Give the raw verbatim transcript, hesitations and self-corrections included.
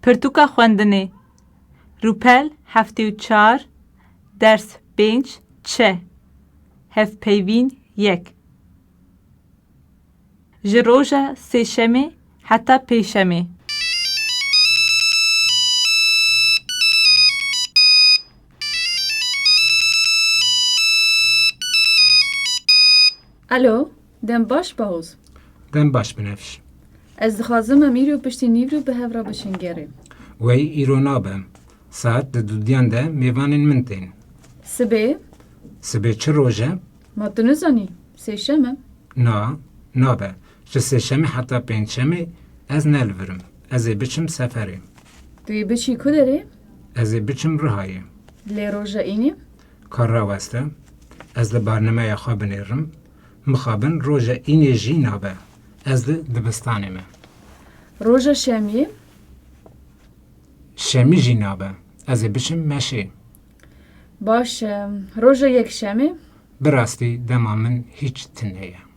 Pirtûka xwendinê. Rûpel heftê û çar, ders pênc, çe. Hevpeyvîn yek. Ji roja sêşemê heta pêşemê. Alo, dem baş Bahoz. Dem baş Binefş. Ez dixwazim em îro piştî nîvro bi hev re biçin gerê. Wey îro nabe. Saet di dudiyan de mêvanên min tên. Sibê? Sibê çi roj e? Ma tu nizanî? Sêşem e. Na, nabe. Ji sêşemê heta pêncşemê ez ne li vir im. Ez ê biçim seferê. Tu yê biçî ku derê? Ez ê biçim Rihayê. Lê roja înê? Kar raweste. Ez li barnemeya xwe binêrim. Mixabin roja înê jî nabe. Ez li dibistanê me. Roja şemiyê? Şemî jî nabe. Ez ê biçim meşê. Baş e. Roja yekşemê? Bi rastî dema min hîç tune ye.